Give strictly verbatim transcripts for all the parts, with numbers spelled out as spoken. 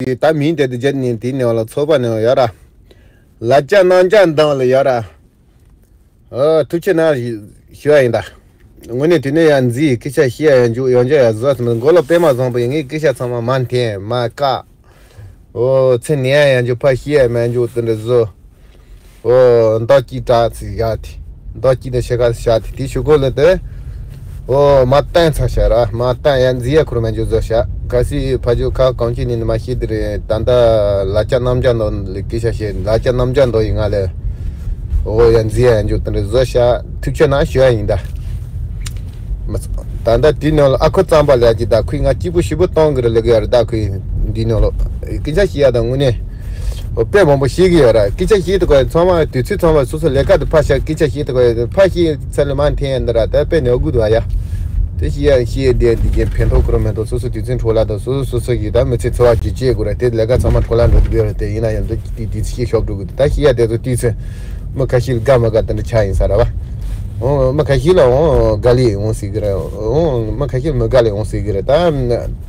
ད་མིང་དེ་དུ་བརྗེད་ནས་དེའི་ནང་ལ་ཚོགས་པ་ནང་ཡོད་ར། ལ་ཅག་གནམ་ལྕགས་འདམ་ལ་ཡོད་ར། ཨོ་ཐུགས་ཆེ་གནང་ཞུ་བ་ཡིན་ད། དངོས་གནས་དེ་ནས་ཡང་མཛེས་སྐད་ཆ་བཤད་ཡ་ཡང་འཇུག་ཡང་འཇུག་ཡ་བཟོ་སོང་མགོ་ལོག་དཔེ་མ་བཟང་པོ་ཡིན། ངའི་སྐད་ཆ་ཚང་མ་མ་འཐེན་མ་བཀག་ཨོ་ཚེ་ནས་ཡང་འཇུག་ཕ་ཤི་ཡ་མ་འཇུག་དེ་འདྲ་བཟོ། ཨོ་མདོག་སྐྱིད་དྲག་ཚིག་བཞག་དེ། མདོག་སྐྱིད་དང་ཤེལ་ཁ་བཞག་དེ་དེའི་ཤོག་གུ་ལ་དེ། ཨོ་མ་བཏང་ཚར་ཤག་ར་མ་བཏང་ཡ་མཛེས་ཡ་ཁུར་མ་འཇུག་བཟོ་ཤག་གལ་སྲིད་ཕ་ཇོ་ཁ་གང་ཅི་ནི་ནི་མ་ཤེས་དེ་རེད། ད་ལྟ་ལ་ཅག་གནམ་ལྕགས་མདོ་ལ་སྐད་ཆ་བཤད། ལ་ཅག་གནམ་ལྕགས་མདོ་ཡི་ང་ལ་ཨོ་ཡ་མཛེས་ཡ་འཇུག་དེ་འདྲ་བཟོ་ཤག་ཐུགས་ཆེ་གནང་ཞུ་ཡ་ཡིན་ད། མ་ཚ། ད་ལྟ་དེའི་ནང་ལ་ཨ་ཁུ་གཙང་པ་ལགས་ཀྱིས་ད་ཁོས་ང་སྐྱིད་པོ་ཞེ་པོ་གཏོང་གི་རེད་ལབ་ཀྱི་ཡོད་རེད། ད་ཁོས་འདིའི་ནང་ལ་སྐད་ཆ་བཤད་ཡ་ད་དངོས་གནས་ཨོ་དཔེ་མང་པོ་ཤེས་ཀྱི་ཡོད་རེད། སྐད་ཆ་བཤད་དུས་ཁོས་ཚང་མ་དུས་ཚོད་ཚང་མ་སོ་སོ་ལས་ཀ་དུ་ཕར་བཞག་སྐད་ཆ་བཤད་དུས་ཁོས་ཕར་བཤད་ཚར་ལ་མར་འཐེན་ཡ་འདི་ར་ད་དཔེ་ནོར་དགོས་འདུག་ཨ་ཡ། དེ་བཤད་ཡ་བཤད་ཡ་དེ་འདི་གའི་ཕན་ཐོགས་ཁུར་མེད་དོ། སོ་སོ་དུས་ཚོད་འཕྲོ་བརླག་དང་སོ་སོ་སོ་སོ་གིས་ད་མི་ཚེ་འཚོ་བ་སྐྱེལ་སྐྱེལ་དགོས་རེད། དེ་ལས་ཀ་ཚང་མ་འཕྲོ་བརླག་འགྲོ་གི་ཡོད་རེད། དེ་ཡིན་ན་ཡང་འདི་དུས་ཚོད་ཤོར་འགྲོ་གི་འདུག་ད་བཤད་ཡ་དེ་ཚོ་དུས་ཚོད་མི་ཁ་ཤས་ལ་དགའ་མ་དགའ་དེ་འདྲ་ཆགས་ཡིན་ས་རེད་བ། ཨོ་མི་ཁ་ཤས་ལ་ཨོ་དགའ་ལེ་ཡོང་སྲིད་གི་རེད། ཨོ་མི་ཁ་ཤས་ལ་མི་དགའ་ལེ་ཡོང་སྲིད་གི་རེད། ད་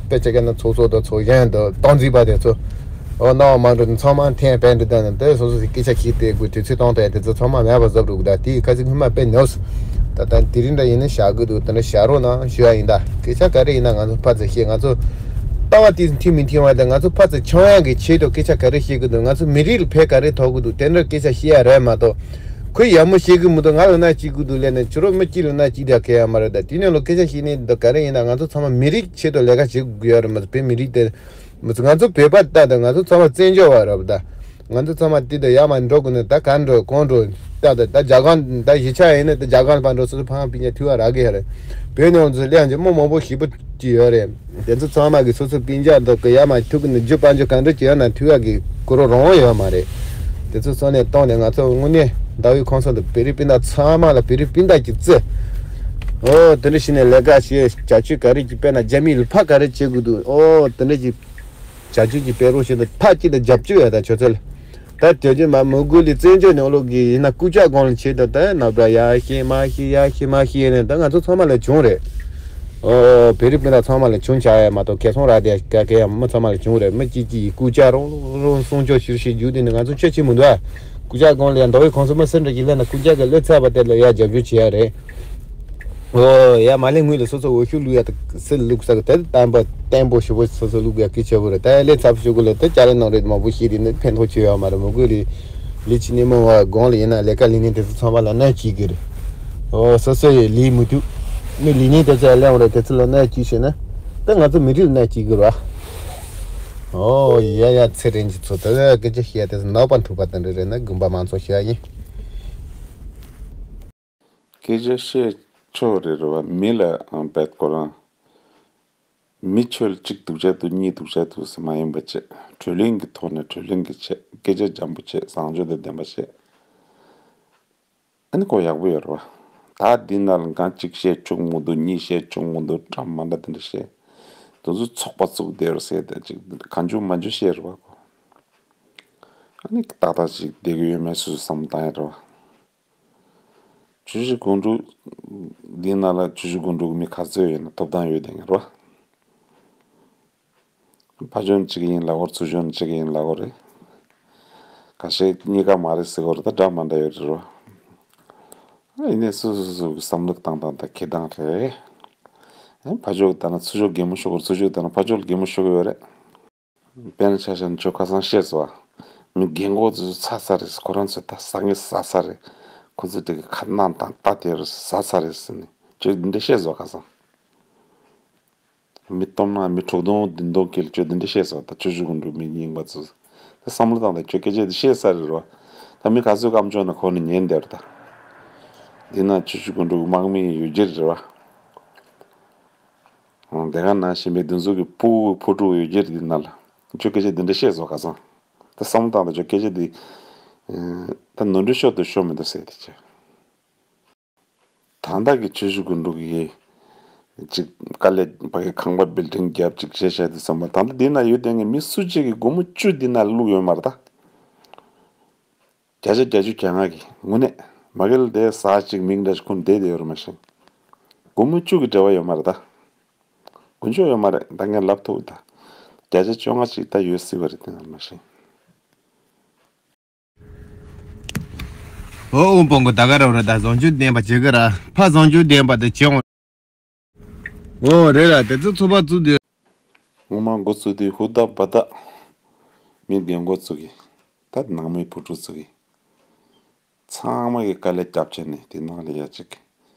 དཔེ་ཆ་ག་ན་ཚོགས་གཙོ་དང་ཚོགས་གཞོན་དང་སྟངས་འཛིན་པ་དེ་ཚོ་ཨོ་སྣང་བ་མ་འགྲོ་ཚང་མ་འཐེན་པས་འདྲི་ད་ནི་དེ་སོ་སོ་སི་སྐད་ཆ་ཤིག་དེ་དགོས་དུས་ཚོད་གཏོང་དེ་དེ་ཚོ་ཚང་མ་མེད་པ་བཟོ་འགྲོ་གི་ད་དེ་ཁ་ཚིག་སྔོན་མ་དཔེ་ཉོབ་སོང་། ད་ད་དེ་རིང་འདྲ་ཡིན་ན་བཞག་གི་འདུག་དེ་འདྲ་བཞག་རོགས་གནང་ཞུ་ཡ་ཡིན། ད་སྐད་ཆ་ག་རེ་ཡིན་ན་ང་ཚོ་ཕར་ཚུར་བཤད། ང་ཚོ་ལྟ་བ་དེ་མཐུན་མི་མཐུན་བ་དང་ང་ཚོ་ཕར་ཚུར་འཆམ་ཡག་གི་ཆེད་དུ་སྐད་ཆ་ག་རེ་བཤད་གི་འདུག་ང་ཚོ་མི་རིགས་ལ་ཕན་ག་རེ་ཐོགས་གི་འདུག་དེ་འདྲ་སྐད་ཆ་བཤད་ཡ་རེད་མ་གཏོགས། ཁོས་ཡག་མོ་བཤད་གི་མི་འདུག་ང་ལ་ན་གཅིག་གི་འདུག་ལས་ནས་ཕྱི་རོགས་མི་གཅིག་ལ་ན་གཅིག་རྒྱག་གི་ཡ་མ་རེད། ད་དེ་ནས་ལོ་སྐད་ཆ་བཤད་ནས་འདི་ག་རེ་ཡིན་ན་ང་ཚོ་ཚང་མ་མི་རིགས་ཆེད་དུ་ལས་ཀ་བྱེད་དགོས་ཡ་རེད་མ་གཏོགས་བོད་མི་རིགས་དེ། མི་ཚོ་ང་ཚོ་བོད་པ་ལྟ་དང་ང་ཚོ་ཚང་མ་བཙན་བྱོལ་བ་རེད་པ། ད་ང་ཚོ་ཚང་མ་དེ་དང་ཡར་མར་འགྲོ་དགོས་ནས་ད་ག་འགྲོ་གང་འགྲོ་ལྟ་དང་ད་རྒྱ་གར་ད་གཞིས་ཆགས་ཡིན་ན་ད་རྒྱ་གར་ཕར་འགྲོ་སོ་སོ་ཕ་མ་སྤུན་ཀྱག་ཐུག་པ་རག་གི་ཡ་རེད། བོད་ནང་ཚོ་གླེང་རྒྱུ་མི་མང་པོ་ཞེ་པོ་ཅིག་ཡོད་རེད། དེ་ཚོ་ཚང་མ་གི་སོ་སོ་སྤུན་ཀྱག་འདུག་གི་ཡར་མར་ཐུག་གི་ནས་རྒྱུ་དཔལ་འབྱོར་གང་འདྲ་ཅིག་ཡོད་ན་ཐུག་ཡ་གི་གུ་རུ་རང་དབང་ཡོད་མ་རེད། དེ་ཚོ་སོང་ནས་བཏང་ནས་ང་ཚོ་དངོས་གནས་ཟླ་བའི་ཁང་ཚང་དུ་བོད་རིགས་སྤུན་ཟླ་ཚང་མ་ལ་བོད་རིགས་སྤུན་ཟླ་གི་བརྩི། ཨོ་དེ་འདྲ་བྱས་ནས་ལས་ཀ་བྱེད་བྱ་སྤྱོད་ག་རེ་ཅིག་དཔེར་ན་རྒྱ་མིའི་ལ་ཕ་ག་རེ་བྱེད་དགོས་འདུག་ཨོ་དེ་འདྲ་ཅིག་བྱ་སྤྱོད་ཅིག་སྤེལ་རོགས་བྱེད་དང་ཐག་གཅིག་ཏུ་རྒྱབ་སྐྱོར་ཡོད་ད་ཁྱོད་ཚོ་ལ། ད་དེ་རྗེས་མ་མི་དགོས་ལི་བཙན་བྱོལ་ནང་ལོག་གི་ཡིན་ན་རྐུབ་ཀྱག་སྒང་ལ་བྱེད་དང་ད་ནག་པྲ་ཡར་བཤད་མར་བཤད་ཡར་བཤད་མར་བཤད་ནས་ད་ང་ཚོ་ཚང་མ་ལ་བྱུང་རེད། ཨོ་བོད་རིགས་སྤུན་ཟླ་ཚང་མ་ལ་བྱུང་བྱ་ཡ་མ་གཏོགས་ཁེ་སང་རག་དེ་ག་གེ་ཡང་མི་ཚང་མ་ལ་བྱུང་རེད། མི་གཅིག་གཅིག་གིས་རྐུབ་ཀྱག་རང་རང་སྲུང་སྐྱོབ་ཞུ་ཞེས་རྒྱུ་དེ་ནི་ང་ཚོ་ཆོས་བྱེད་མི་འདུག་ཨ། རྐུབ་ཀྱག་སྒང་ལ་ཡང་ཟླ་བའི་ཁོང་ཚོ་མི་སེར་འདྲ་གྱི་ལས་ན་རྐུབ་ཀྱག་གི་ལས་ཚད་པ་དེ་ལ་ཡ་རྒྱབ་སྐྱོར་བྱེད་ཡ་རེད། ཨོ་ཡ་མ་ལས་ངུས་ལ་སོ་སོ་འོ་ཤུགས་བླུག་ཡ་དང་སིལ་བླུག་ས་གི་དེ་བརྟན་པ་བརྟན་པོ་ཞེ་པོ་སོ་སོ་བླུག་ཡ་གི་ཆེ་བོ་རེད། ད་ལས་ཚབ་ཞུ་གི་ལ་དེ་ཅ་ལེ་ནང་རེད་མང་པོ་ཤེས་དེ་ནི་ཕན་ཐོགས་ཆེ་ཡོད་མ་རེད། མི་དགོས་ལི་ལི་ཕྱི་ནས་མི་བ་དགོང་ལ་ཡིན་ན་ལས་ཀ་ལས་ནི་དེ་ཚོ་ཚང་མ་ལ་གནོད་སྐྱེལ་གི་རེད། ཨོ་སོ་སོ་ཡི་ལས་མི་ཐུབ་མི་ལས་ནི་དེ་ཚོ་ལས་འོང་རེད། དེ་ཚོ་ལ་གནོད་སྐྱེལ་བྱས་ན་དེ་ང་ཚོ་མི་རིགས་ལ་གནོད་སྐྱེལ་གི་རེད་བ། ཨོ་ཡ་ཡ་ཚེ་རིང་གི་ཚོ་དེ་སྐད་ཆ་བཤད་དེ་ནག་པ་འཐུག་པ་དེ་འདྲ་རེད་ན་དགོན་པ་མང་ཚོགས་བཤད་ཡིན། སྐད་ཆ་བཤད་ཆོག་རེད་རེད་བ། མི་ལ་ཨང་བེད་ཁོ་རང་། མི་ཆོས་གཅིག་སྡུག་ཅག་འདུག་གཉིས་སྡུག་ཅག་འདུག་ཟེར་མ་ཡིན་པ་བྱེད། གྲོས་གླེང་གི་ཐོག་ནས་གྲོས་གླེང་གི་བྱེད། སྐད་ཆ་འཇམ་པོ་བྱེད། བཟང་སྤྱོད་དང་ལྡན་པ་བྱེད། ཨ་ནི་ཁོ་ཡག་པོ་ཡོད་རེད་བ། ད་འདི་ན་ལ་གང་གཅིག་བཤད་ཆོག་མི་འདུག་གཉིས་བཤད་ཆོག་མི་འདུག་འདྲ་མ་འདྲ་དེ་འདྲ་བཤད། དེ་ཚོ་ཚོགས་པ་བཙུགས་བསྡད་རེད་ཟེར་ཏེ་གཅིག་གང་བྱུང་མང་བྱུང་བཤད་རེད་བ་ཁོ། ཨ་ནི་ཏག་ཏག་ཅིག་བསྡད་ཀྱི་ཡོད་མེད་སུས་བསམ་བློ་བཏང་ཡ་རེད་བ། ཆུ་བཞི་སྒང་དྲུག་འདི་ན་ལ་ཆུ་བཞི་སྒང་དྲུག་གི་མི་ག་ཚོད་ཡོད་ན་ཐོབ་ཐང་ཡོད་དེ་ངེས་རེད་བ། ཕ་ཇོ་ནི་གཅིག་ཡིན་ལབ་དགོས་རེད། ཚུར་ཇོ་ནི་གཅིག་ཡིན་ལབ་དགོས་རེད། ཁ་ཤས་གཉིས་ཀ་མ་རེད་ཟེར་དགོས་རེད། ད་འདྲ་མ་འདྲ་ཡོད་རེད་རོ། ཡིན་ནའི་སོ་སོ་སོ་སོ་གི་བསམ་བློ་བཏང་སྟངས་དང་འཁྱེར་སྟངས་རེད། ཨ་ཕ་ཇོ་གི་ལྟ་ན་ཚུར་ཇོ་གད་མོ་ཤོར་དགོས་རེད། ཚུར་ཇོ་ལྟ་ན་ཕ་ཇོ་ལ་གད་མོ་ཤོར་གི་ཡོད་རེད། དཔེར་ན་ཆ་བཞག་ན་ཁྱོད་ཁ་སང་བཤད་སོང་ཨ། མི་རྒན་གོག་ཚོ་ཚ་ཚ་རེད། ཁོ་རང་ཚོ་ད་ས་ངན་ཟ་ས་རེད། ཁོ་ཚོ་དེ་གི་ཁ་ནང་དང་ད་དེ་རུ་ཟ་ས་རེད་ཟེར་ནས་ཁྱོད་འདི་འདྲ་བཤད་སོང་ཁ་སང་། མི་སྟོང་ན་མི་དྲུག་སྟོང་བདུན་སྟོང་སྐད་ལ་ཁྱོད་འདི་འདྲ་བཤད་སོང་། ད་ཆུ་བཞི་སྒང་དྲུག་མི་རྙིང་པ་ཚོ་ད་བསམ་བློ་བཏང་ད་ཁྱོད་སྐད་ཆ་འདི་བཤད་ས་རེད་རོ། ད་མི་ག་ཚོད་སྐམ་ཆོག་ན་ཁོ་ནི་ཉན་བསྡད་རོ། ད་འདི་ན་ཆུ་བཞི་སྒང་དྲུག་དམག་མི་ཡོད་རྒྱུ་རེད་རོ། དེ་ག་ནང་བཞིན་པའི་འདི་ཚོ་གི་ཕྲུ་གུ་ཕོ་ཕྲུག་ཡོད་རྒྱུ་རེད། འདི་ནང་ལ་ཁྱོད་སྐད་ཆ་འདི་འདྲ་བཤད་སོང་ཁ་སང་། ད་བསམ་བློ་བཏང་ད་ཁྱོད་སྐད་ཆ་འདི་ད་ནོར་འཁྲུལ་ཤོར་དུ་ཤོར་མི་འདུག་ཟེར་དེ་ཆེ། ད་ལྟ་གི་ཆུ་བཞི་སྒང་དྲུག་གི་ཅིག་དཀའ་ལས་ཕ་གི་ཁང་པ་བིལ་ཌིང་བརྒྱབ་ཅིག་བྱས་བྱས་དུ་བསམ་པ་ད་ལྟ་འདི་ན་ཡོད་དེ་ངས་མི་སུ་གཅིག་གི་སྒོར་མོ་བཅུ་འདི་ན་བླུགས་ཡོད་མ་རེད་ད། བརྒྱ་ཆ་བརྒྱད་ཅུ་གྱ་ལྔ་གི་དངོས་གནས་མ་གི་ལ་དེ་ཟ་ཅིག་མིག་འདྲ་ཅིག་ཁུན་བསྡད་དེ་ཡོད་རེད་མ་གཞི་སྒོར་མོ་བཅུ་གི་འབྲེལ་བ་ཡོད་མ་རེད་ད། དཀོན་མཆོག་ཡོད་མ་རེད། ད་ངས་ལབ་ཐུབ་ད། བརྒྱ་ཆ་བཅོ་ལྔ་ཅིག་ད་ཡོད་སྲིད་པ་རེད་དེ་ང་མ་ཤེས། ཨོ་ཨོ་སྤོང་གོ་ད་ག་ར་ར་ད་བཟང་སྤྱོད་ལྡན་པ་བྱེད་གི་ར་ཕ་བཟང་སྤྱོད་ལྡན་པ་དེ་བྱེད་འོང་། ཨོ་རེད་ར་དེ་ཚོ་ཚོ་པ་བཙུགས་དུས། སྔོན་མ་འགོ་བཙུགས་དུས་ཧུར་ཐག་འབད་ཐག་མི་རྒན་འགོ་བཙུགས་གི། ད་ནང་མི་བུ་ཕྲུག་བཙུགས་གི། ཚང་མ་གི་དཀའ་ལས་རྒྱབ་བྱས་ནས་དེ་ནང་ལ་ཡ་གཅིག་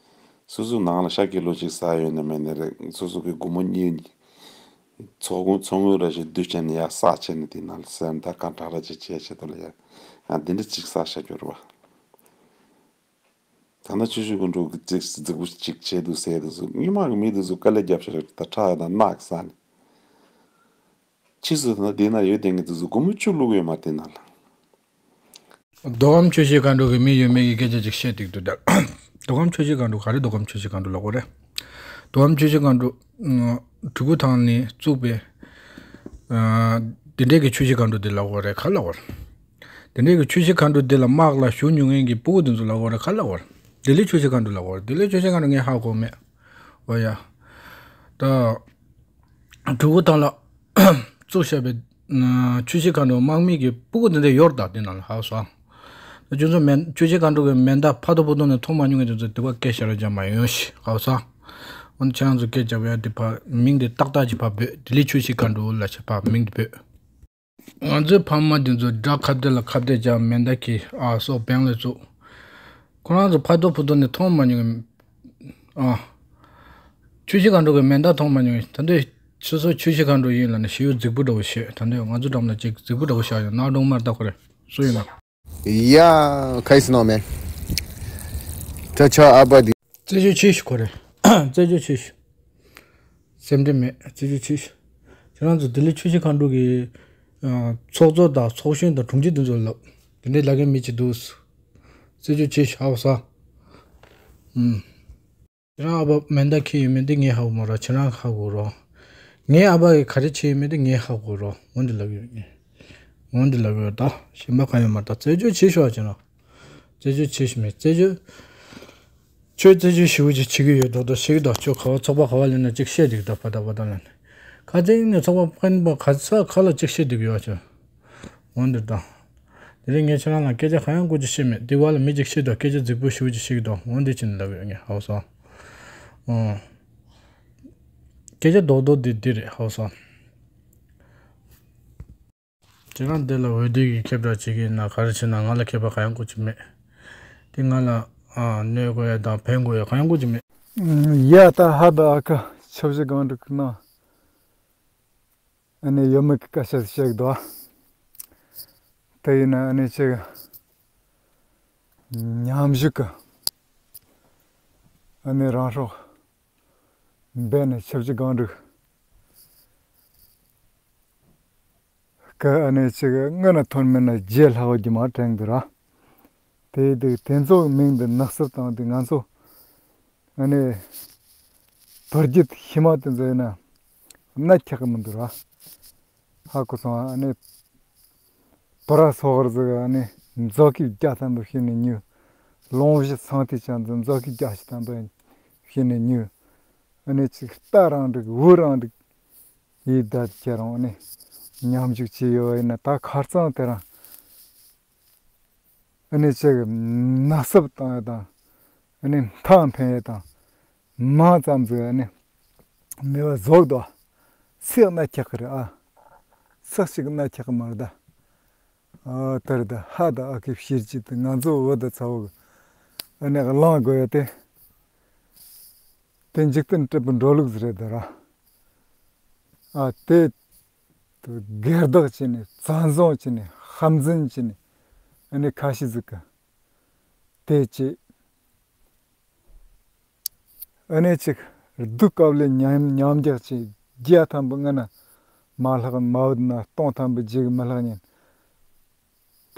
སོ་སོའི་ནང་ལ་ཤ་གི་ལོ་གཅིག་ཟ་ཡོད་ནི་མེད་ནི་རེད། སོ་སོ་གི་སྒོར་མོ་གཉིས་ཚོགས་དངུལ་ཚོགས་དངུལ་ར་ཞིག་བསྡུས་བྱས་ནས་ཡ་བསགས་བྱས་ནས་དེ་ནང་ལ་སེམས་ཐག་གང་དྲག་ར་ཅིག་བྱས་བྱས་དོ་ལ་ཡ་ང་འདི་འདྲ་ཅིག་བསགས་བྱ་རྒྱུ་རེད་བ། ད་ལྟ་ཆུ་བཞི་སྒང་དྲུག་གི་རྫིག་རྫིག་པོ་ཅིག་བྱས་འདུག་ཟེར་འདུག་ཟུག་སྔོན་མ་གི་མི་འདུག་ཟུག་དཀའ་ལས་རྒྱབ་ཤར་ད་ཁྲག་དང་རྣག་ཟ་ནས། ཕྱིས་སུ་ད་ལྟ་དེ་ན་ཡོད་དེ་ངས་འདུག་ཟུག་སྒོར་མོ་བཅུ་བླུག་ཡོད་མ་དེ་ན་ལ། མདོ་ཁམས་ཆུ་བཞི་སྒང་དྲུག་གི་མི་ཡོད་མེད་ཀྱི་སྐད་ཆ་ཅིག་བཤད་འདུག་འདུག་ད། མདོ་ཁམས་ཆུ་བཞི་སྒང་དྲུག་ག་རེ་མདོ་ཁམས་ཆུ་བཞི་སྒང་དྲུག་ལབ་དགོས་རེད། མདོ་ཁམས་ཆུ་བཞི་སྒང་དྲུག་ཨ། གྲི་གུ་ཐང་ནས་བཙུགས་པའི། ཨ། དེ་འདྲའི་གི་ཆུ་བཞི་སྒང་དྲུག་དེ་ལབ་དགོས་རེད་ག་ལབ་དགོས་རེད། དེ་འདྲའི་གི་ཆུ་བཞི་སྒང་དྲུག་དེ་ལ་དམག་ལ་ཞུགས་མྱོང་མཁན་གྱི་སྤུ་གུ་དེ་ཚོ་ལབ་དགོས་རེད་ག་ལབ་དགོས་རེད། ལྡི་ལི་ཆུ་བཞི་སྒང་དྲུག་ལབ་དགོས་རེད། ལྡི་ལི་ཆུ་བཞི་སྒང་དྲུག་ངས་ཧ་གོ་མེད། འོ་ཡ། ད། གྲི་གུ་ཐང་ལ་བཙུགས་བཞག་པའི་ཆུ་བཞི་སྒང་དྲུག་དམག་མི་གི་སྤུ་གུ་འདི་འདྲ་ཡོད་རེད་ད་དེ་ནང་ལ་ཧ་གོ་སོང་། ད་ཁྱོད་ཚོ་མེ་ཆུ་བཞི་སྒང་དྲུག་གི་མེ་མདའ་ཕ་དོ་བུ་དོ་ནས་མཐོང་མ་མྱོང་གི་དེ་ཚོ་དེ་བ་སྐད་ཆ་ར་རྒྱག་མ་ཡོང་ཞིག་ཧ་གོ་སོང་། འོ་ན་ཁྱེད་རང་ཚོ་སྐད་རྒྱབ་ཡ་དེ་ཕ་མིང་དེ་ཏག་ཏག་ཅིག་ཕ་བོད་ལྡི་ལི་ཆུ་བཞི་སྒང་དྲུག་ལ་ཞེས་ཕ་མིང་དེ་བོད། ང་ཚོའི་ཕ་མ་དེ་ཚོ་དགྲ་ཁ་གཏད་ལ་ཁ་གཏད་བཅག་མེ་མདའ་གྱིས་ཨ་སོགས་བེང་ལ་བཙུགས། ཁོ་རང་ཚོ་ཕ་དོ་བུ་དོ་ནས་མཐོང་མ་མྱོང་གི། ཨ། ཆུ་བཞི་སྒང་དྲུག་གི་མེ་མདའ་མཐོང་མ་མྱོང་གི་ད་འདོད་ཆུ་སོ་ཆུ་བཞི་སྒང་དྲུག་ཡིན་ལ་ནི་ཞི་བའི་རྫིག་པོ་འདྲ་བོ་བཤད་ད་འདོད་ང་ཚོ་འགྲམ་ལ་ཅིག་རྫིག་པོ་འདྲ་བོ་བཞག་ཡོད་ནག་སྒྲོན་མར་ལྟ་ཁོ་རེ་སུ་ཡིན་ན། ཡ། ཁ་ཡིས་ནོ་མེན། ད་ཆ་ཨ་པ་དི། རྩེད་འཇོ་ཆེ་ཞུ་ཁོ་རེ། རྩེད་འཇོ་ཆེ་ཞུ། སེམས་ཁྲལ་མེད་རྩེད་འཇོ་ཆེ་ཞུ། ཁྱེད་རང་ཚོ་ལྡི་ལི་ཆུ་བཞི་སྒང་དྲུག་གི་ཚོགས་གཙོ་དང་ཚོགས་གཞོན་དང་དྲུང་ཆེ་དེ་ཚོ་ལབ། དེ་འདྲའི་ལབ་མཁན་མི་གཅིག་འདུག་རྩེད་འཇོ་ཆེ་ཞུ་ཧ་གོ་སོང་། ཨུམ། ཁྱེད་རང་ཨ་ཕ་མེ་མདའ་འཁྱེར་ཡོད་མེད་དེ་ངས་ཧ་གོ་མ་རེད་ཁྱེད་རང་ཧ་གོ་རོགས། ངའི་ཨ་ཕ་གིས་ག་རེ་བྱས་ཡོད་མེད་དེ་ངས་ཧ་གོ་རོགས་འོན་ཏེ་ལབ་ཡོད་ངས། འོན་ཏེ་ལབ་ཡོད་ད་གཞན་པ་གང་ཡོད་མ་རེད་ད་རྩེད་འཇོ་ཆེ་ཞུ་ཨ་ཁྱེད་རང་། རྩེད་འཇོ་ཆེ་ཞུ་མེད་རྩེད་འཇོ། ཁྱོད་རྩེད་འཇོ་ཞེ་པོ་ཅིག་བྱེད་ཀྱི་ཡོད་མདོག་མདོག་བྱེད་ཀྱི་འདུག་ཁྱོད་ག་བ་ཚོགས་པ་ག་བ་ལེན་ན་ཅིག་བཤད་འདུག་ད་ཕ་ད་ཕ་ད་ལན། ཁ་རྩེ་ནས་ཚོགས་པ་ཕན་པ་ག་ས་ག་ལ་ཅིག་བཤད་འདུག་ཡོད་ཁྱོད། འོན་ཏེ་ད། དེ་རིང་ངས་ཁྱེད་རང་ལ་སྐད་ཆ་གང་ཡང་དགོས་ཀྱི་བཤད་མེད་དེ་བ་ལ་མི་ཅིག་བཤད་འདུག་སྐད་ཆ་རྫིག་པོ་ཞེ་པོ་ཅིག་བཤད་ཀྱི་འདུག་འོན་ཏེ་ཅི་ནས་ལབ་ཡོད་ངས་ཧ་གོ་སོང་། ཨོ། སྐད་ཆ་རྡོག་རྡོག་འདི་འདི་རེད་ཧ་གོ་སོང་། ཁྱེད་རང་འདི་ལ་འོས་བསྡུ་གི་ཁྱབ་བསྒྲགས་བྱེད་ཀྱི་ཡིན་ན་ག་རེ་བྱེད་ན་ང་ལ་ཁྱད་པར་གང་ཡང་དགོས་ཀྱི་མེད། དེ་ང་ལ་ཨ་གནོད་དགོས་ཡ་དང་ཕན་དགོས་ཡ་གང་ཡང་དགོས་ཀྱི་མེད། ཡ་ད་ཧ་ད་ཨ་ཁ་ཆབ་ཞི་སྒང་དྲུག་གི་ནང་ཨ་ནི་ཡོད་མེད་ཀྱི་སྐད་ཆ་བཤད་ཀྱི་འདུག་དེ་ཡིན་ན་ཨ་ནི་ཅིག་ཉམས་ཞིབ་ཀྱི་ཨ་ནི་རང་སྲོག་འབད་ནས་ཆབ་ཞི་སྒང་དྲུག་ཀ་ཨ་ནི་ཅིག་སྔོན་ན་ཐོན་མེད་ན་རྗེས་ལྷག་པ་རྒྱུ་མ་དྲན་འདུག་ར། དེ་དུས་དེ་ཚོའི་མིང་འདི་ནག་སུབ་བཏང་དུས་ང་ཚོ་ཨ་ནི་བུ་རྒྱུད་ཤི་མ་དེ་ཚོ་ཡིན་ན་སྣ་ཁྱག་གི་མི་འདུག་ར། ཧ་གོ་སོང་ཨ་ནི་བུ་ར་སོ་གར་ཟིག་ཨ་ནི་མཛོ་ཁིབ་རྒྱ་ཐམ་པ་ཤི་ནས་ཉུ། ལོང་བཞི་ཚང་ཐིག་ཅན་ཚོ་མཛོ་ཁིབ་རྒྱ་ཤི་ཐམ་པ་ཤི་ནས་ཉུ། ཨ་ནི་ཅིག་རྟ་རང་འགྲིག་བུ་རང་འགྲིག་ཡིད་བདག་ཁྱེད་རང་ནི་ཉམས་ཞིབ་བྱས་ཡོད་ཡིན་ན་ད་ཁ་རྩང་དེ་རང་ཨ་ནི་ཅིག་ནག་སུབ་བཏང་ཡ་དང་ཨ་ནི་མཐའ་འཕེན་ཡ་དང་མང་ཙམ་ཟིག་ཨ་ནི་མེད་པ་བཟོ་གི་འདུག་ཚིག་སྣ་ཁྱག་གི་རེད་ཨ། ཚིག་གཅིག་སྣ་ཁྱག་གི་མ་རེད་ད། ཨ་དེ་རེད་ད་ཧ་ད་ཨ་ཁི་ཕྱིར་གྱི་དེ་ང་ཚོ་བོད་ད་ཚ་བོ་གི་ཨ་ནི་གླེང་དགོས་ཡ་དེ། དེ་འཇིག་རྟེན་གྲུབ་པའི་འགྲོ་ལུགས་རེད་ད་ར། ཨ་དེ་སྒེར་བདག་བྱས་ནས་བཙན་བཟུང་བྱས་ནས་ཧམ་འཛིན་བྱས་ནས་ཨ་ནི་ཁ་ཤས་ཟིག་གི་དེ་བྱས་ཨ་ནི་ཅིག་སྡུག་དཀའ་ལས་མཉམ་མཉམ་རྒྱག་བྱས་བརྒྱ་ཐམ་པ་ངན་ན་མ་ལྷག་མ་བུད་ན་སྟོང་ཐམ་པ་བརྗེ་གི་མི་ལྷག་ཉན།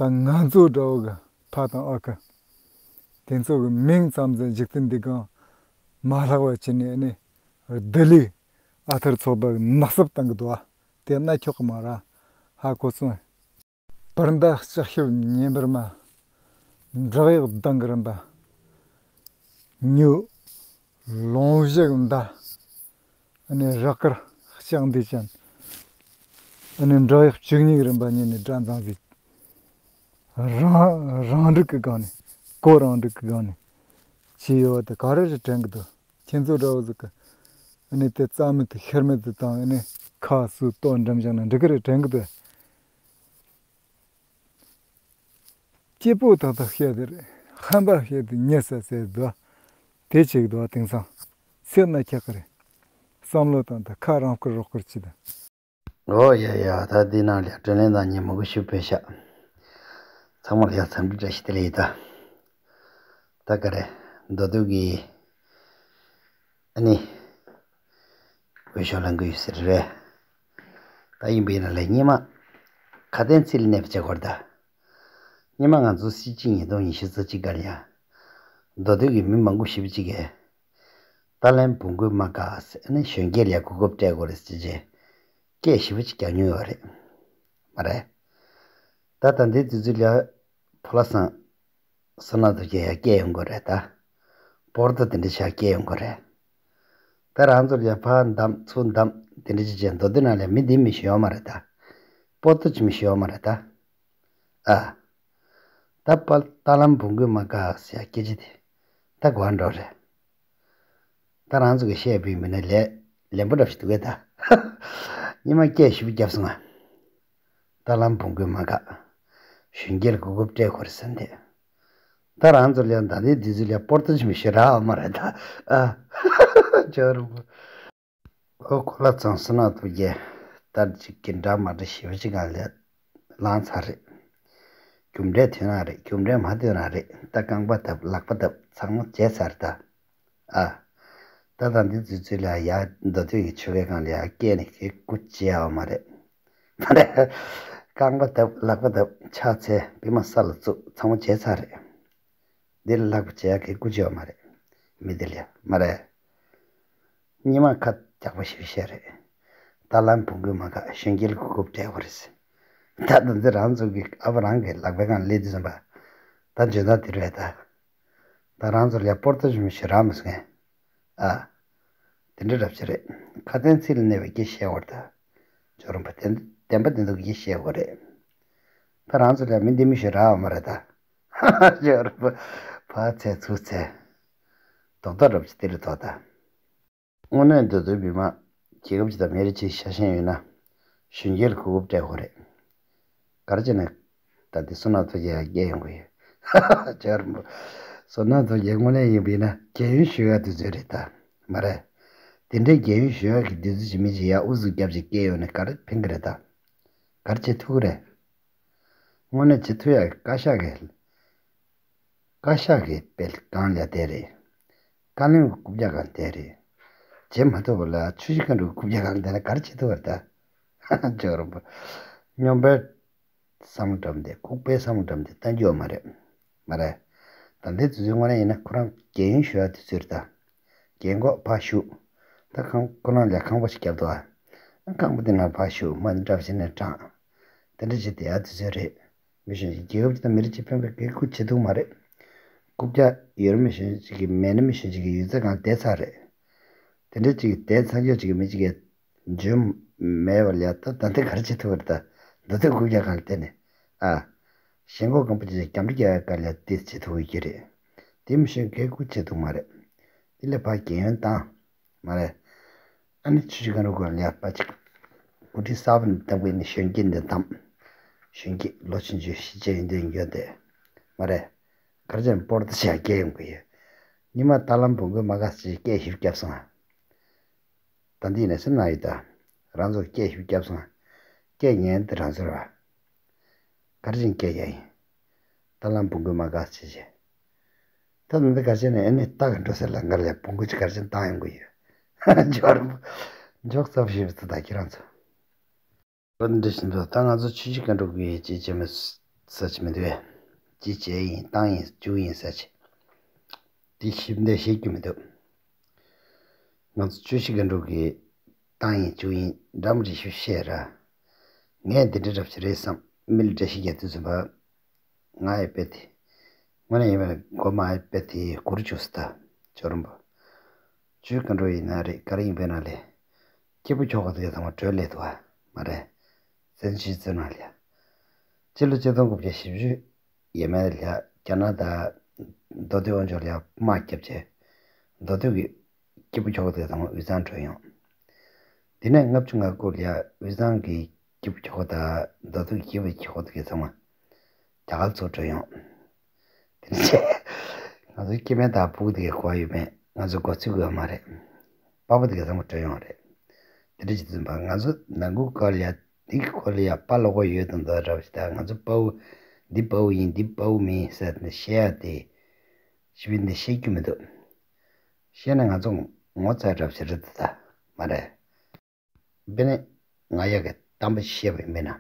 ད་ང་ཚོ་འདྲ་བོ་གི་ཕ་དང་ཨ་ཁུ། དེ་ཚོ་གི་མིང་ཙམ་ཟིག་འཇིག་རྟེན་འདི་གང་མ་ལྷག་པ་བྱས་ནས་ནི་བདུད་ལི་ཨ་ཐར་ཚོགས་པ་གི་ནག་སུབ་བཏང་གི་འདུག་ཨ། དེ་ན་ཁྱོག་གི་མ་ར་ཧ་གོ་སོང་། བར་མདའ་ལྕགས་ཞབས་ཉིན་པར་མ། བྲག་གཡོག་མདང་གི་རིམ་པ། ཉུ། ལོང་བཞི་གི་མདའ། ཨ་ནི་རག་དཀར་ལྕགས་མདུད་ཅན། ཨ་ནི་འབྲི་གཡག་བཅུ་གཉིས་རིམ་པ་གཉིས་ནས་སྒྲ་མཚམས་ཟིག་རང་རང་འགྲིག་གི་སྒང་ནས་གོ་རང་འགྲིག་གི་སྒང་ནས་བྱས་ཡོད་པ་དེ་ག་རེ་རེད་དྲན་གི་འདུག་ཁྱེད་ཚོ་འདྲ་བོ་ཟིག་གི་ཨ་ནི་དེ་རྩ་མེད་དུ་ཤར་མེད་དུ་བཏང་ཨ་ནི་ཁ་སུ་ལྟོ་འགྲམ་བཞག་ན་འགྲིག་གི་རེད་དྲན་གི་འདུག་སྐྱིད་པོ་ཏག་ཏག་བཤད་དེ་རེད། ཧམ་པ་བཤད་དེ་ཉེ་ས་ཟེར་འདུག་དེ་བྱེད་ཀྱི་འདུག་དེང་སང་སེམས་ན་ཁྱག་གི་རེད། བསམ་བློ་བཏང་དང་ཁ་རང་བསྐུར་རོགས་བསྐུར་བྱེད་དང་། ཨོ་ཡ་ཡ། ད་འདི་ནང་ལ་དྲིན་ལན་དང་ཉིན་མོ་གི་ཞུ་ཕེ་ཤག་ཚང་མ་ལ་ཡ་འཚམས་འདྲི་བཀྲ་ཤིས་བདེ་ལེགས་ཡིན་ད། ད་ག་རེ། མདོ་སྟོད་ཀྱི་ཨ་ནི། འོས་ཤོག་ལེན་གི་ཡོད་ཟེར་རེད། ད་ཡིན་པ་ཡིན་ན་ལས་སྙེ་མ། ཁ་དན་ཚིག་ལ་གནས་པ་བྱེད་དགོས་རེད་ད། སྙེ་མ་ང་ཚོ་སྲིད་སྤྱི་ཉིས་སྟོང་ཉི་ཤུ་རྩ་གཅིག་སྒང་ལ་ཡ། མདོ་སྟོད་ཀྱི་མི་མང་པོ་ཞེ་པོ་ཅིག་གིས། ཏཱ་ལའི་བོང་གུས་མ་བཀག་ཟེར་ནས་གཞོན་སྐྱེས་ལ་ཡ་གོ་སྐབས་སྤྲད་དགོས་རེད་ཟེར་བྱས། སྐད་ཞེ་པོ་ཅིག་རྒྱག་མྱོང་ཡོད་རེད། མ་རེད། ད་ད་ལྟའི་དུས་ཚོད་ལ་ཡ། ཕོ་ལྷ་བཟང་། བསོད་ནམས་སྟོབས་རྒྱལ་ཡར་སྐད་ཡོང་གི་རེད་ད། པོར་ཏོ་དེ་འདྲ་ཞིག་སྐད་ཡོང་གི་རེད། ད་རང་ཚོ་ལ་ཡ་ཕར་འདམ་ཚུར་འདམ་དེ་འདྲ་ཅིག་བྱས་མདོ་སྟོད་ནང་ལ་མི་འདི་མི་ཞིག་ཡོད་མ་རེད་ད། པོར་ཏོ་ཅིག་མི་ཞིག་ཡོད་མ་རེད་ད། ཨ། ད་པ་ཏཱ་ལའི་བོང་གུས་མ་བཀག་ཟེར་ཡ་སྐད་ཆ་དེ། ད་གོ་བ་འགྲོ་རེད། ད་རང་ཚོ་གིས་བཤད་པའི་མི་ནི་ལས་ལན་པོ་འདྲ་ཞིག་འདུག་གས་ད། སྙེ་མ་སྐད་ཞིབ་བརྒྱབ་སོང་ང་། ཏཱ་ལའི་བོང་གུས་མ་བཀག་གཞོན་སྐྱེས་ལ་གོ་སྐབས་སྤྲད་དགོས་རེད་ཟེར་འདི། ད་རང་ཚོ་ལ་ཡང་ད་ལྟའི་དུས་ཚོད་ལ་པོར་ཏོ་ཅིག་མི་ཤེས་རག་མ་རེད་ད། ཨ། ཇོ་རུ། ཨོ་ཁོ་ལ་ཚང་བསོད་ནམས་སྟོབས་རྒྱལ། ལྟར་ཅིག་གི་འདྲ་མ་འདྲ་ཞེ་པོ་ཅིག་གང་ལས་ལངས་ཚར་རེད། རྒྱུ་འབྲས་ཐོན་ན་རེད། རྒྱུ་འབྲས་མ་ཐོན་ན་རེད། ད་རྐང་པ་བརྡབ་ལག་པ་བརྡབ་ཚང་མ་བྱས་ཚར་ད། ཨ། ད་ད་འདི་དུས་ཚོད་ལ་ཡ་མདོ་སྟོད་ཀྱི་ཆོལ་ཁའི་སྒང་ལ་ཡ་སྐད་ནི་གི་སྐུ་བྱེད་ཡ་བ་མ་རེད། མ་རེད། རྐང་པ་བརྡབ་ལག་པ་བརྡབ་ཕྱག་འཚལ་པད་མ་ས་ལ་བཙུགས་ཚང་མ་བྱས་ཚར་རེད། འདི་ལ་ལྷག་པ་བྱེད་ཡ་གི་སྐུ་བྱེད་ཡ་བ་མ་རེད། མི་འདི་ལ་ཡ་མ་རེད། སྙེ་མ་ཁ་རྒྱག་པ་ཞིག་བཤད་རེད། ཏཱ་ལའི་བོང་གུས་མ་བཀག་གཞོན་སྐྱེས་ལ་གོ་སྐབས་སྤྲད་པ་རེད། ད་ད་འདི་རང་ཚོ་གི་ཨ་ཕ་རང་གི་ལག་པའི་སྒང་སླེབས་དུས་ཙམ་པ། ད་འཇོན་ཐང་དེ་རེད་ད། ད་རང་ཚོ་ལ་ཡ་པོར་ཏོ་ཅིག་མི་ཤེས་རག་མི་སོང་ངས། ཨ། དེ་འདྲ་འདྲ་པོ་ཅིག་རེད། ཁ་དན་ཚིག་ལ་གནས་པའི་སྐད་བཤད་དགོས་རེད་ད། ཇོ་རུ་པ་བདེན་བདེན་པ་བདེན་འདུག་གི་བཤད་དགོས་རེད། ད་རང་ཚོ་ལ་ཡ་མི་འདི་མི་ཤེས་རག་མ་རེད་ད། ཧ་ཧ། ཇོ་རུ་པ། ཕར་འཚལ་ཚུར་འཚལ། རྡོག་རྡོག་འདྲ་པོ་ཅིག་དེ་རེད་དོ་ད། དངོས་གནས་མདོ་སྟོད་བི་མ། རྒྱལ་ཁབ་ཅིག་དང་མི་རིགས་ཅིག་ཤ་ཞེན་ཡོད་ན། གཞོན་སྐྱེས་ལ་གོ་སྐབས་སྤྲད་དགོས་རེད། ག་རེ་བྱས་ནས། ད་འདི་བསོད་ནམས་སྟོབས་རྒྱལ་ཡར་སྐད་ཡོང་གི་ཡོད། ཇོ་རུ་པ། བསོད་ནམས་སྟོབས་རྒྱལ་དངོས་གནས་ཡིན་པ་ཡིན་ན་རྒས་ཡོལ་ཞུ་ཡག་དུས་ཚོད་རེད་ད། མ་རེད། དེ་འདྲའི་རྒས་ཡོལ་ཞུ་ཡག་གི་དུས་ཚོད་ཅིག་མི་ཅིག་ཡར་ཨུ་ཚུགས་རྒྱབ་ཅིག་སྐད་ཡོང་ནས་ག་རེ་ཕན་གི་རེད་ད། ག་རེ་བྱེད་ཐུབ་ཀྱི་རེད། དངོས་གནས་བྱེད་ཐུབ་ཡག་གི་བཀའ་ཤག་གི། བཀའ་ཤག་གི་དཔེ་སྒང་ལ་བསྡད་རེད། བཀའ་བློན་གྱི་རྐུབ་བཀྱག་སྒང་བསྡད་རེད། བྱེད་མ་ཐུབ་པ་ལ་ཆུ་བཞི་སྒང་དྲུག་གི་རྐུབ་བཀྱག་སྒང་བསྡད་ན་ག་རེ་བྱེད་ཐུབ་པ་རེད་ད། ཇོ་རུ་པ། སྨྱོན་པའི་བསམ་བློ་བཀྲམ་སྟེ་ལྐུགས་པའི་བསམ་བློ་བཀྲམ་སྟེ་བཏང་རྒྱུ་ཡོད་མ་རེད། མ་རེད། ད་ལྟའི་དུས་ཚོད་དངོས་གནས་ཡིན་ན་ཁོ་རང་རྒས་ཡོལ་ཞུ་ཡག་དུས་ཚོད་རེད་ད། རྒན་གོག་ཕར་བཞུགས། ད་ཁང་ཁོ་རང་ལ་ཁང་པ་ཞིག་བརྒྱབ་འདུག་ཨ། ཁང་པ་དེ་ནང་ཕར་བཞུགས་མ་འདྲ་བ་བྱས་ནས་དྲངས། དེ་འདྲ་བྱས་བསྡད་ཡག་དུས་ཚོད་རེད། མི་གཞོན་ཅིག་རྒྱལ་ཁབ་ཅིག་དང་མི་རིགས་ཅིག་ཕན་པའི་གི་སྐུ་བྱེད་ཐུབ་མ་རེད། རྐུབ་བཀྱག་ཡོད་རུང་མི་གཞོན་ཅིག་གི་མེད་ན་མི་གཞོན་ཅིག་གི་ཡོད་ཚད་སྒང་བསྡད་ཚར་རེད། དེ་འདྲ་ཅིག་བསྡད་ཚར་ཡག་ཅིག་གི་མི་ཅིག་གིས་འཇོན་མེད་པ་ལ་ད་ད་ལྟ་ག་རེ་བྱེད་ཐུབ་པ་རེད་ད། མདོ་སྟོད་རྐུབ་བཀྱག་སྒང་ལ་བསྡད་ནས། ཨ། ཞེན་ཁོག་སྐམ་པོ་ཅིག་རྒྱབ་འདྲེ་རྒྱག་ཡག་སྒང་ལ་དེ་བྱེད་ཐུབ་ཀྱི་རེད། དེ་མི་གཞོན་གི་སྐུ་བྱེད་ཐུབ་མ་རེད། དེ་ལས་ཕར་རྒས་ཡོལ་བཏང་། མ་རེད། ཨ་ནི་ཆུ་བཞི་སྒང་དྲུག་སྒང་ལ་ཡ་ཕར་ཅིག་འགོ་ཁྲིད་གསར་པ་ནས་བཏང་པ་ཡིན་ན་གཞོན་སྐྱེས་འདི་བདམས། གཞོན་སྐྱེས་ལོ་ཆུང་ཆུང་གཞིས་བྱེས་ཡོན་ཏན་ཡོད་དེ། མ་རེད། ག་རེ་བྱས་ནས་པོར་ཏོ་ཞིག་སྐད་ཡོང་གི་ཡོད། ཉི་མ་ཏཱ་ལའི་བོང་གུས་མ་བཀག་ཅེས་སྐད་ཞིབ་བརྒྱབ་སོང་ང་། ད་འདི་ནས་སེམས་ནང་ཡོད་ད། རང་ཚོ་སྐད་ཞིབ་བརྒྱབ་སོང་ང་། སྐད་ཉན་དེ་རང་ཚོ་རེད་བ། ག་རེ་བྱས་ནས་སྐད་རྒྱག་ཡིན། ཏཱ་ལའི་བོང་གུས་མ་བཀག་ཅེས་བྱས། ད་ནི་འདི་ག་རེ་བྱས་ནས་ཨ་ནི་སྟག་གི་འགྲོ་སའི་ལམ་ཁ་ལ་བོང་གུ་ཅིག་ག་རེ་བྱས་ནས་བཏང་ཡོང་གི་ཡོད། འཇོག་རིན་པོ། འཇོག་ཚ་པོ་ཞིག་རེད་ད་ཁྱེད་རང་ཚོ། འོ་འདི་བཞིན་དུ་ད་ང་ཚོ་ཆུ་བཞི་སྒང་དྲུག་གི་ཅི་བྱེད་མི་ས་ཆ་མི་འདུག་གས། ཅི་བྱས་ཡིན་བཏང་ཡིན་བཅུག་ཡིན་ས་ཆ། འདི་ཞིབ་འདི་ཤེས་རྒྱུ་མི་འདུག་ང་ཚོ་ཆུ་བཞི་སྒང་དྲུག་གི་བཏང་ཡིན་བཅུག་ཡིན་འདྲ་མི་འདྲ་ཞིག་བཤད་ར། ངས་འདི་འདྲ་འདྲ་པོ་ཞིག་རེད་བསམ་མི་ལ་འགྲེལ་བཤད་རྒྱག་དུས་ཙམ་པ། ང་ཡི་དཔེ་དེ། དངོས་གནས་ཡིན་པ་ན་མགོ་མ་ཡི་དཔེ་དེ་སྒུར་བཅུག་སྲིད་ད། ཇོ་རིན་པོ། ཆུ་སྒང་དྲུག་ཡིན་ན་རེད་ག་རེ་ཡིན་པས་ན་ལས། སྐྱིད་པོ་ཁྱོ་ག་དེ་ཚང་མ་བྲོས་སླེབས་འདུག་བ། མ་རེད། བཙན་བྱིལ་བཙོན་ནང་ལ་ཡ། སྤྱི་ལོ་ཆིག་སྟོང་དགུ་བརྒྱ་བཞི་བཅུ་ཡས་མས་ལ་ཡ་རྒྱ་ནག་དང་མདོ་སྟོད་དབང་ཕྱུག་ལ་ཡ་དམག་བརྒྱབ་བྱས། མདོ་སྟོད་ཀྱི་སྐྱེས་བུ་ཁྱུ་དགུ་དེ་ཚང་མ་དབུས་གཙང་བྲོས་ཡོང་། དེ་ནས་ལྔ་བཅུ་ང་དགུ་ལ་ཡ་དབུས་གཙང་གི་སྐྱེས་བུ་ཁྱུ་དགུ་དང་མདོ་སྟོད་ཀྱི་སྐྱེས་བུ་ཁྱུ་དགུ་དེ་ཚང་མ་རྒྱ་གར་ཚུར་བྲོས་ཡོང་། དེ་ནས་ང་ཚོ་སྐྱེ་དམན་དང་ཕྲུ་གུ་དེ་གའི་གོ་བ་ཡོད་མེད་ང་ཚོ་མགོ་ཚོད་དགོས་མ་རེད། དཔའ་བོ་དེ་གའི་ཚང་མ་བྲོས་ཡོང་རེད། དེ་འདྲ་ཅིག་འཛིན་པ་ང་ཚོ་ནང་ཁུལ་སྐོར་ལ་ཡ་འདི་གི་སྐོར་ལ་ཡ་དཔའ་ལོག་པ་ཡོད་དང་འདུག་འདྲ་བ་ཞིག་དང་ང་ཚོ་དཔའ་བོ་འདི་དཔའ་བོ་ཡིན་འདི་དཔའ་བོ་མིན་ཟེར་ནས་བཤད་ཡ་དེ་ཞི་བའི་འདི་བཤད་རྒྱུ་མི་འདུག་བཤད་ན་ང་ཚོ་ངོ་ཚ་འདྲ་བ་ཞིག་རེད་འདུག་ད་མ་རེད། དཔེར་ན་ང་ཡ་གི་གཏམ་དཔེ་བཤད་པ་ཡིན་པས་ན།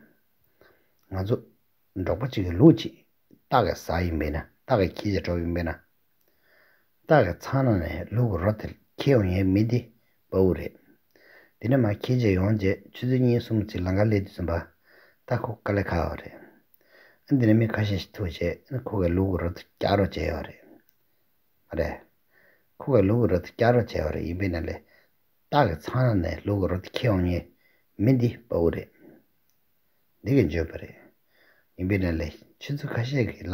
ང་ཚོ་འབྲོག་པ་གཅིག་གི་ལུག་གཅིག་སྟག་གིས་ཟ་ཡིན་པས་ན་སྟག་གིས་ཁྱེར་བྱས་འགྲོ་ཡིན་པས་ན། སྟག་གིས་ཚང་ནང་ནས་ལུག་གི་རོ་དེ་ཁྱེར་ཡོང་མཁན་མི་དེ་དཔའ་བོ་རེད། དེ་ནས་མར་ཁྱེར་བྱས་ཡོང་རྗེས་ཆུ་ཚོད་གཉིས་གསུམ་ཅིག་ལམ་ཁ་སླེབས་དུས་ཙམ་པ། ད་ཁོ་དཀའ་ལས་ཁག་པ་རེད། ཨ་འདི་ནས་མི་ཁ་ཤས་ཤིག་ཐུག་བྱས་ཨ་ཁོ་གིས་ལུག་གི་རོ་དེ་བཀྱག་རོགས་བྱས་ཡོད་རེད། མ་རེད། ཁོ་གིས་ལུག་གི་རོ་དེ་བཀྱག་རོགས་བྱས་པ་རེད། ཡིན་པས་ན་ལས། སྟག་གིས་ཚང་ནང་ནས་ལུག་གི་རོ་དེ་ཁྱེར་ཡོང་མཁན་མི་འདི་དཔའ་བོ་རེད། འདི་གིས་འཇོན་པ་རེད། ཡིན་པས་ན་ལས་ཆུ་ཚོད་ཁ་ཤས་ཀྱི་ལམ།